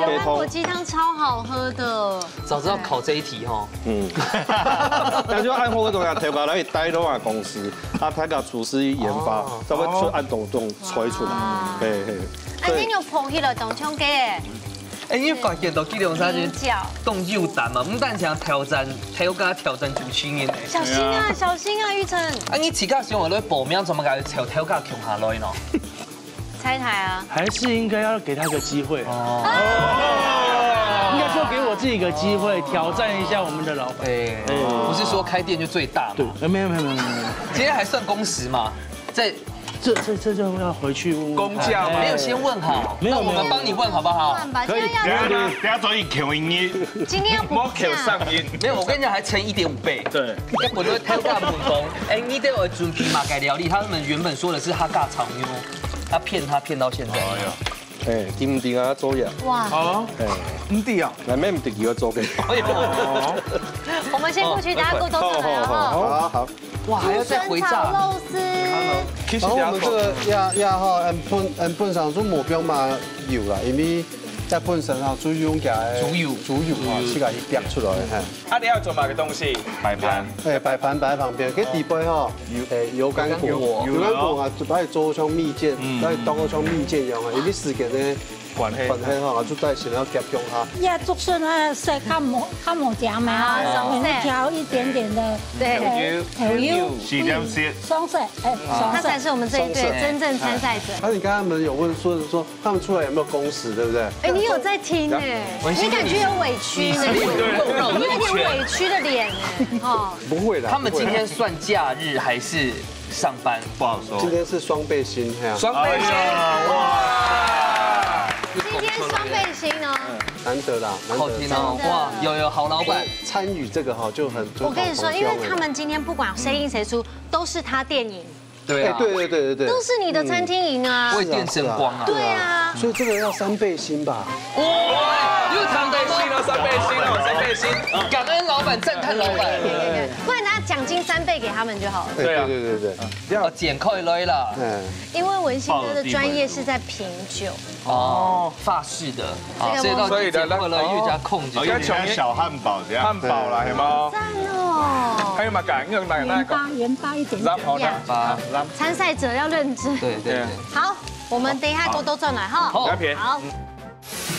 油柑果雞湯超好喝的。早知道考這一題哈。嗯，那就按好个東西，頭家來帶到啊公司，啊，他个廚師研發，才會出恁多種菜出來。嘿嘿。啊，你有捧起來當像个。哎，你發現到這兩三年當有膽嘛，毋單淨挑戰，挑个挑戰主持人呢。小心啊，小心啊，玉成。啊，你自家想下來報名，怎麼个挑挑个共下來呢？ 拆台啊，还是应该要给他个机会。哦，应该说给我自己一个机会，挑战一下我们的老板。哎，不是说开店就最大嘛。对，没有没有没有没有没有，今天还算工时吗？在这这这就要回去问问看。工价吗没有先问好，没有那我们帮你问好不好？算吧，可以今天要等下等下等下转去口音，今天要补莫口价。上音。没有，我跟你讲，还乘一点五倍。对，要不就挑个普通，哎，你都有准备嘛？改料理，他们原本说的是他尬炒妞，他骗他骗到现在。哎，金定啊，做呀，哇，好，哎，唔对啊，那没唔得给我做个。哎呦，我们先过去，大家过多上来了哈。好好，哇，还要再回炸。竹筍炒肉丝，其实然后我们这个压压哈，嗯本嗯本上做目标嘛有啦，因为在本身哈，主要用个猪油猪油哈，自家去煸出来哈。啊，你要做么个东西？摆盘。哎，摆盘摆在旁边，给底杯哈，哎，油柑果，油油柑果啊，就把它做像蜜饯，把它当做像蜜饯一样啊，因为时间呢，关系关系哈，就在想要夹用哈。也竹筍啊，食較無較無甜嘛，啊然后鬆勢調一點點的，對呃，豆油，是这样子。鬆勢，哎，鬆勢。他才是我们这一队真正參賽者。那你刚刚们有问说说他们出来有没有工时，对不对？哎，你有在听哎，你感觉有委屈呢，你有点委屈的脸哎，哦。不会啦，他们不会啦今天算假日还是上班？不好说。今天是双倍薪，哎呀，双倍薪，哇！今天双倍薪哦，难得啦，难得。好听哦，真的哇，有有好老板，参与这个哈就很，就我跟你说，很因为他们今天不管谁赢谁输，都是他店赢，对啊，哎，对对对对对，都是你的餐厅赢啊。为店争光啊，对啊，所以这个要三倍薪吧？哇，又谈到三倍薪了，三倍薪了，三倍薪，感恩老板，赞叹老板。不然拿奖金三倍给他们就好了。哎，对啊对对对对，要剪开来了。哎，因为文信哥的专业是在品酒，哦，法式的，这个所以到底所以呢剪过来又加控制哦，。要讲小汉堡这样。汉堡啦，系吗？赞哦。还有嘛，感恩那那个盐巴，盐巴一点点。然后呢，吧，参赛者要认真。对对对，好，我们等一下多多转来哈。好要便好，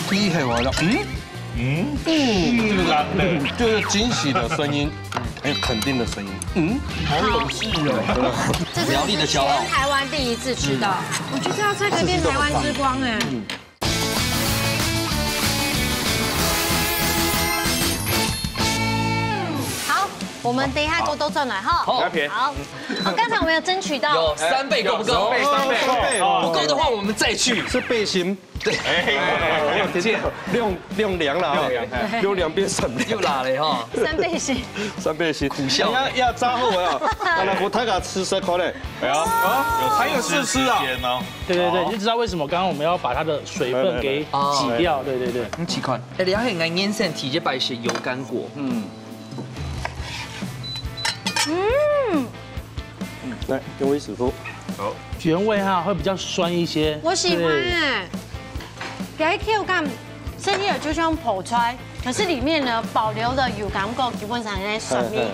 第一回我就嗯，嗯，是啦，对，就是惊喜的声音，还有肯定的声音。嗯，好有趣哦。这是苗栗的骄傲全台湾第一次吃到，我觉得要在这边台湾之光哎。好，我们等一下多多转来哈。好要便好，哦，刚才我们有争取到有三倍够不够？三倍，三倍，不够的话，我们再去。是背心，对，哎，用量了啊，用量变三倍，又拉了哈。三倍型，三倍心，苦笑要要扎后啊，啊，那我他给他吃十块嘞，哎呦，还有试吃啊。对对对，你就知道为什么刚刚我们要把它的水分给挤掉。对对对，你几款？哎，你还很爱眼神提这摆是油柑果，嗯，来给我一匙头。原味哈会比较酸一些。我喜欢对哎，有一口感，吃起来就像泡菜，可是里面呢保留的有感觉基本上在上面。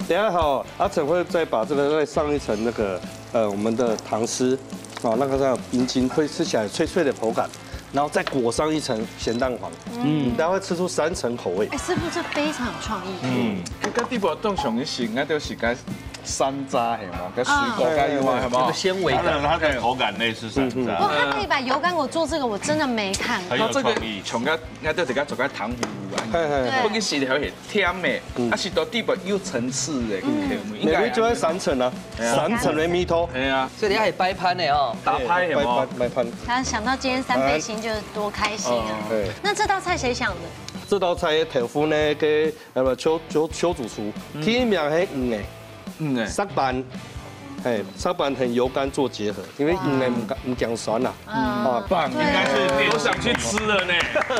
等一下好，阿成会再把这个再上一层那个呃我们的糖丝，哦，让它这样冰晶会吃起来脆脆的口感，然后再裹上一层咸蛋黄，嗯，大家会吃出三层口味。哎，师傅这非常有创意。嗯，跟地博当上一型，那就是该山楂系嘛，跟水果该有啊，系嘛这个。纤维感。它的口感类似山哇，楂。他可以把油柑果做这个，我真的没看过。它这个从个，那就自家做个糖葫芦啊，嘿嘿嘿，不过是条很甜的，它是到地博有层次的，应美味就在该。三层啊，哎呀三层的蜜桃，哎呀，所以你还摆盘呢哦。打拍系嘛摆盘。摆盘，他想到今天三倍型，就是多开心啊！对。那这道菜谁想的？這道菜个豆腐呢，个呃，邱邱邱主廚，第一名係魚个，嗯哎，石斑，嘿，石斑和油柑做結合，因為魚个毋驚毋驚酸啦。啊，棒，應該是都想去吃了呢。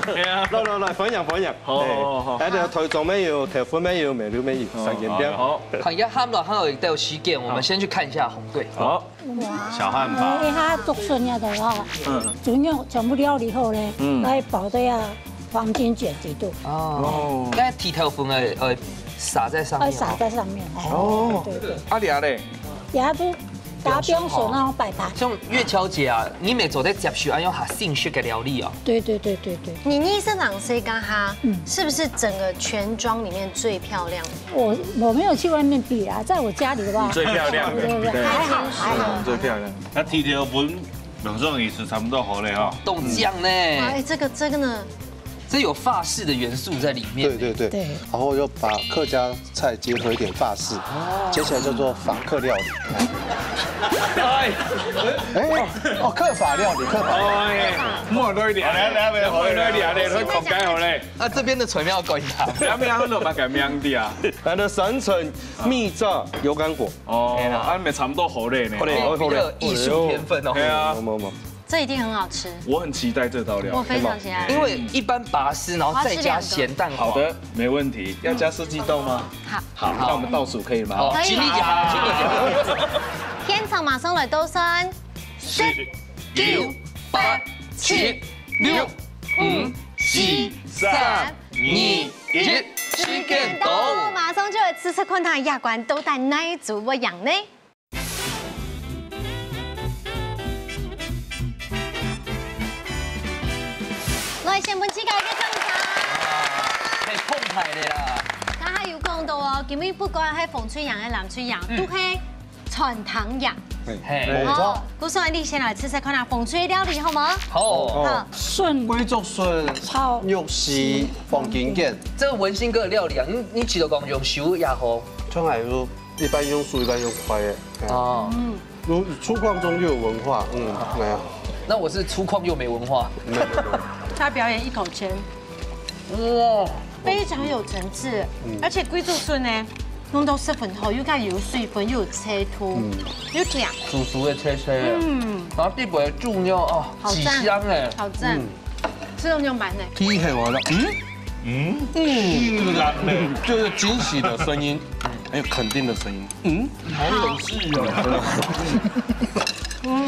對啊，來來來，分享分享。好好好好哎，這个台中乜有，豆腐乜有，美露乜有，三間店。好，看一下他們還有一道時間，我們先去看一下紅隊。好，小漢堡因為佢竹筍遐个吼，嗯，準用全部料理好咧，嗯，來包在啊黃金卷底肚，哦，該剃頭粉个呃撒在上面。會撒在上面，哎，哦對對，阿里啊嘞，然後就大家不用手那種擺盤。像月嬌姐啊，你乜做得接受恁樣下新式个料理哦。對對對對對，你你是哪一个哈？嗯是不是整个全庄里面最漂亮的？我我沒有去外面比啊，在我家裡的話，最漂亮的對對對，對還好還好。最漂亮。那剃頭粉，馬上也是差不多好了哈。豆醬呢？哎，这个这个呢，这有法式的元素在里面。对对对，对然后又把客家菜结合一点法式，接起来叫做法客料理。哎，哎，哦，客法料理，客法料理。哎，莫多一点，好嘞，来，来，莫多一点，来，来，口感好嘞。啊，这边的材料搞一下。不要不要，那把改良的啊。來，這三層蜜炸油柑果，哦，啊，没差不多好嘞呢。好嘞，好嘞，好嘞。有藝術天分哦。对啊沒有沒有沒有，这一定很好吃，我很期待这道料理。我非常喜爱。因为一般拔丝，然后再加咸蛋黄。好的，没问题。要加四季豆吗？好，好，那我们倒数可以吗？好，可以请你讲，请你讲。现场马上来倒算，四、九、八、七、六、五、四、三、二、一，时间到。马上就来吃吃看，佢牙关都带哪一组不一样呢？来，先分自家一个掌声。太澎湃了啦！刚才有讲到哦，今日不管係紅隊贏个藍隊贏，都係全糖贏。嘿，哦，故所你先来吃吃看啊，紅隊料理好無？好，好，筍桂竹筍炒肉絲黃金卷，这个文兴哥的料理啊，你你记得讲用手也好，从来就一般用手，一般用筷的。哦，有粗犷中又有文化，嗯，哎呀，那我是粗犷又没文化。没有没有没有。他表演一口煎，哇，非常有层次，而且桂竹筍呢，弄到十分好，又看有水分，又有脆度，又甜。煮熟的脆脆，嗯，然后底部的猪肉哦，好赞几香哎，好赞，吃肉牛排呢。第一口完了，嗯，嗯，嗯，就是惊喜的声音，还有肯定的声音，嗯，好有趣哦。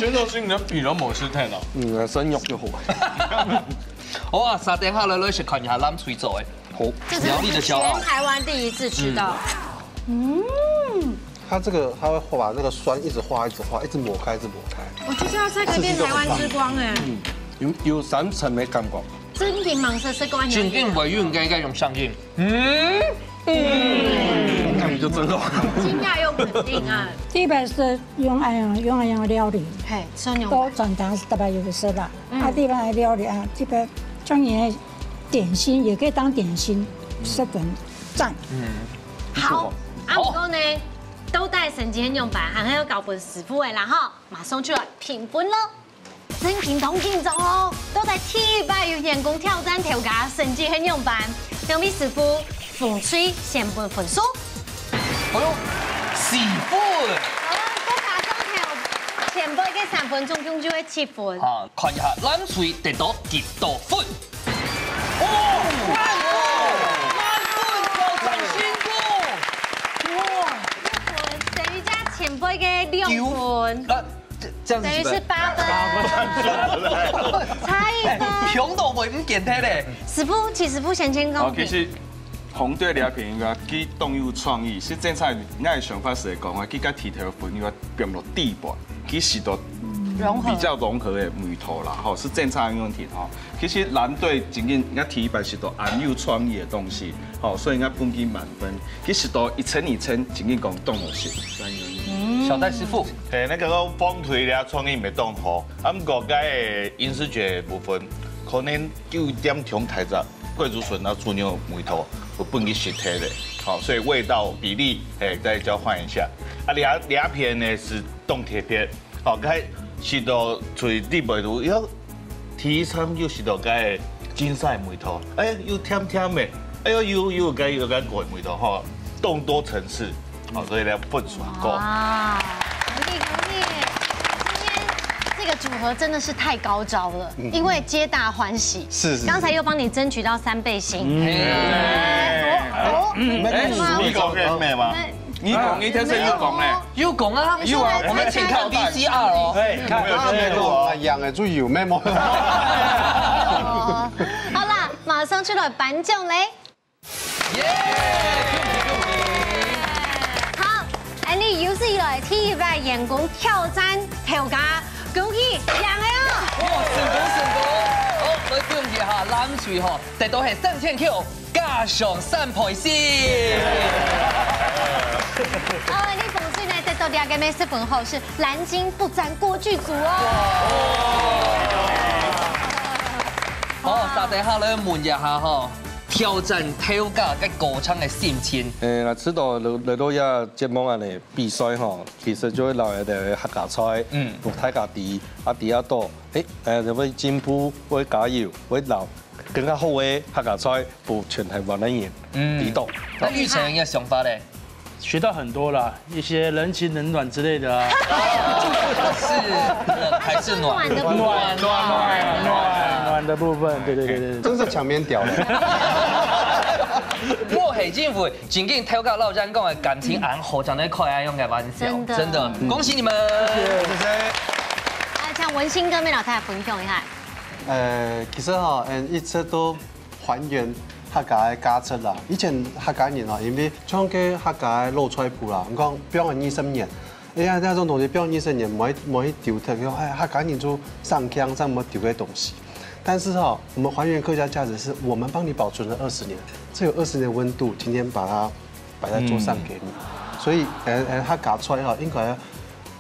真的是你的皮都没吃太了。嗯，生肉就好。好啊，三等下来来食看一下蓝队做的，好，苗栗的骄傲全。台湾第一次吃到。它这个它会把那个酸一直化，一直化，一直抹开，一直抹开。我觉得这道菜可以变台湾之光哎。有有三层的感觉，真的蛮适合过真正委屈应该用上镜。嗯，那你就真的。惊讶又肯定啊。這邊係用恁樣用恁樣料理，嘿，吃肉牛排。都轉堂係特別有食啦。啊，這邊的料理啊，這邊像你的點心也可以當點心，十分讚。好，啊，不过呢，都带神经用白，还有搞本师傅的啦哈，马上就要评分喽。真紧张紧张哦，都在第一擺有员工挑戰頭家神經很勇班，兩位師傅紅隊先分分數。哎呦，四分！好，再加上頭前輩个三分，總共就會七分。啊，看一下藍隊得到幾多分？哦，滿分，滿分，挑戰成功！哇，等一下前輩个六分，啊，這這樣子幾分？等於是八分，差一分。窮到會毋見忒咧。師傅，請師傅先前講。哦，其實紅隊這片應該佢當有創意，實際上𠊎个想法係講啊，佢个剃頭粉應該放落底背，佢食到融合比較融合的味道啦，吼，係正常个問題吼。其實藍隊正經，𠊎第一擺食到恁有創意的東西，吼，所以𠊎分佢滿分。佢食到一層一層，正經講當好食。小戴師傅，嘿，那个講紅隊个創意毋係當好，啊，毋過該个飲食節部分，可能有一點點太雜，桂竹筍啊、豬肉味道，有分佢食忒咧，好，所以味道比例，嘿，再交換一下。啊，這這片呢係當特別，好，該食到最底背肚，要第一餐就食到該个金沙味道，哎，又甜甜的，哎呦，又又有个有个果味道哈，众多层次，好，所以呢，分数很高。哇，可以可以，今天这个组合真的是太高招了，因为皆大欢喜，是是是刚才又帮你争取到三倍薪，哎，哦，你们为什么？你讲个咩嘛？你讲，你听谁有讲呢？有讲啊，有啊我们请看 V C R 哦。哎，看啊，没有啊，养的就有没有？哦，好啦，马上出来颁奖嘞。耶！好，恁呢有史以来第一位员工挑战头家，恭喜贏了哦！哇，成功成功！好，来恭喜哈，藍隊哈，得到係三千Q加上三倍薪。好，你紅隊呢得到這个美食本後是藍鯨不沾鍋具組哦。好，大家好，來問一下哈，挑戰頭家个過程个心情。誒，那知道來來到這節目恁呢比賽吼，其實就會留一個客家菜，嗯嗯，大家知，啊，知啊多，誒，誒，就會進步，會加油，會留更加好个客家菜，分全台灣个人嗯知道。那玉成个想法嘞？学到很多啦，一些人情冷暖之类的啊。是冷还是暖？暖的部分暖暖暖暖的部分，对对对对对。真是抢面屌了。莫黑政府，仅仅挑个老人讲的感情安好，讲得开啊，用个玩笑，真的真的，恭喜你们！来，请文星哥跟老太太分享一下。呃，其實哈，嗯，一直都還原客家个價值啦。以前客家人哦，因為像个客家个老菜譜啦，你講放了二十年，哎呀，那種東西放了二十年，無一無一丟掉，哎，客家人就上腔，上無丟个東西。但是哈，我們還原客家價值是我們幫你保存了二十年，這有二十年的溫度，今天把它擺在桌上給你。所以，呃呃，客家菜哈，應該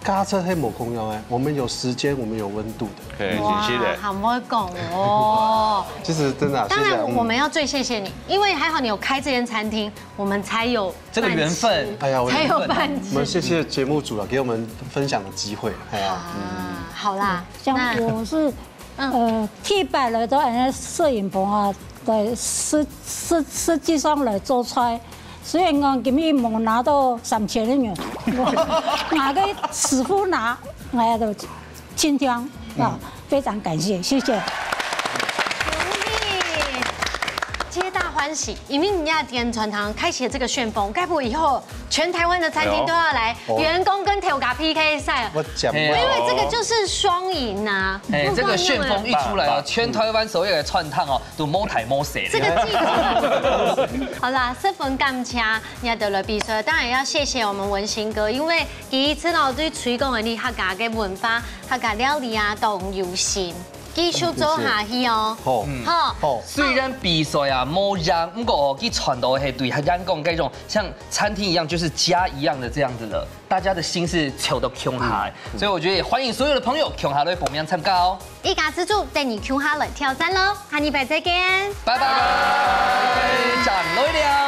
價值係無共樣哎，我們有時間，我們有溫度的。嘿，哇真是的。好會講哦。其實真的啊，当然，謝謝嗯我们要最谢谢你，因为还好你有开这间餐厅，我们才有这个缘分饭吃哎呀，我才有饭吃我们谢谢节目组啊，给我们分享的机会。哎呀，啊。好啦，像那我是，呃，第一擺來到俺个攝影棚啊，在實實實際上來做菜。雖然講今日無拿到三千个銀，我拿个師傅拿，哎呀，都盡量啊，非常感謝，謝謝。皆大欢喜，因为你家店传堂开启了这个旋风，该不会以后全台湾的餐厅都要来哎呦员工跟头家 P K赛了？我讲哎因为这个就是双赢啊！哎，这个旋风一出来哦，棒棒全台湾所有的餐厅哦，都摸台摸谁这个记住。好啦，十分感谢你的来比赛，当然要谢谢我们文星哥，因为第一次呢对推广的客家的文化、客家料理啊，都有心，继续做下去哦。好，好，好，虽然比赛啊无贏，不过哦，佢传到的系对人讲这种像餐厅一样，就是家一样的这样子的，大家的心是求都穷海，所以我觉得也欢迎所有的朋友穷海来报名参加哦。一家之主等你共下来挑战喽，下礼拜再见。拜拜，掌来了。